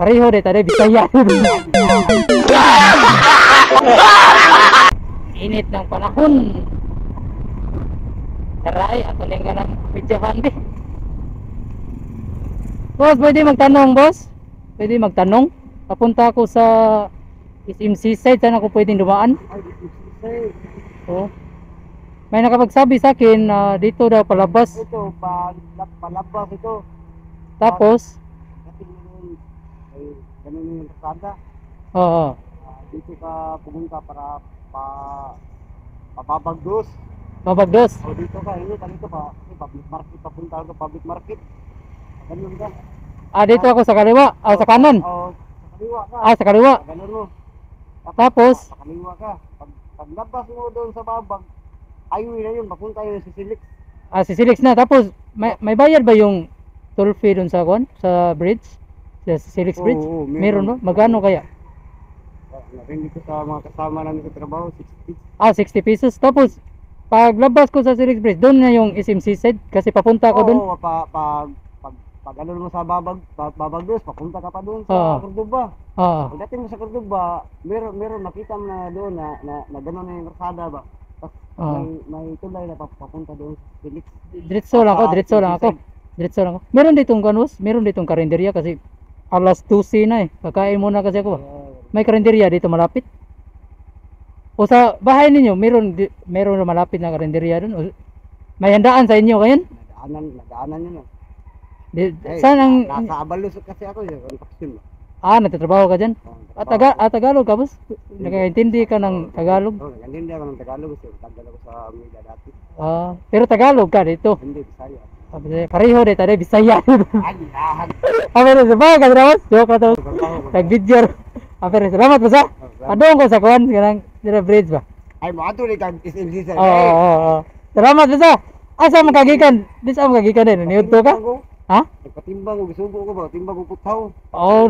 Pareho de tade Bisaya. Init ng panahon. Taray, ato lang ka ng videohan be. Boss, pwede magtanong, boss? Pwede magtanong? Papunta ako sa SM Seaside, saan ako pwedeng dumaan? Ay, say, Oo. May nakapagsabi sa akin na dito daw palabas. Ito, palabas ito. Tapos, Kasi yun, ay, ganun yung kalsada. Oo. Ah, dito ka pumunta para pababagdos. Mabagdos. O dito ka, hindi ka dito pa. Kasi public market, papunta ka public market. Ganun ka. Ah, dito ako sa kaliwa. Ah, sa kanan. O, sa kaliwa ka. Ah, sa kaliwa. Ganun mo. Tapos, sa kaliwa ka. Paglabas mo doon sa babag, highway na yun, papunta yun sa Silix. Ah, si Silix na. Tapos, may bayad ba yung toll fee dun sa kwan? Sa bridge? Sa Silix Bridge? Oo, meron ba? Magkano kaya? Ah, narinig ko sa mga kasama namin sa trabaho, 60. Ah, 60 pesos. Tapos, paglabas ko sa Silix Bridge, doon na yung SM Seaside kasi papunta ako doon. Oo, pa, pag, pag, pag ano mo sa babag, babagdos, papunta ka pa doon sa Cordoba. Pagdating mo sa Cordoba, meron meron makita mo na doon na gano'n na yung kalsada ba. Tapos may tulay na papunta doon sa Felix. Diretso lang ako, Sa diretso lang ako. Diretso lang ako. Meron ditong kanos, meron ditong karinderya kasi alas 12 na eh. Kakain muna kasi ako ba. May karinderya dito malapit. O sa bahay ninyo, meron na malapit na karinderya doon. O, may handaan sa inyo kayon? Nadaanan yun. Ah. Di, Eh, saan ang nasa Abalos kasi ako, yung construction ba. Ah, nagtatrabaho ka diyan? Oo, Ah, Tagalog ka, boss? Nakakaintindi ka ng Tagalog? Oo, nag-intindi ako ng Tagalog kasi tagal ako sa Manila dati. Ah, pero Tagalog ka dito. Hindi, Bisaya. Ah, Bisaya. Pareho de tade Bisaya. Ay, lahat. Ah, pero sa bagay ka boss. Joke na to. Trabaho ko. Nag-video. Ah, pero salamat, boss ah. Padung ko sa kuan kanang dira bridge ba. Ay, mo ato ni kag SMC sa. Oo. Salamat, boss ah. Asa man kagikan? Di sa man kagikan din. Niudto ka? Ha? Nagpatimbang og sugo ko ba, timbang og putaw. Oo.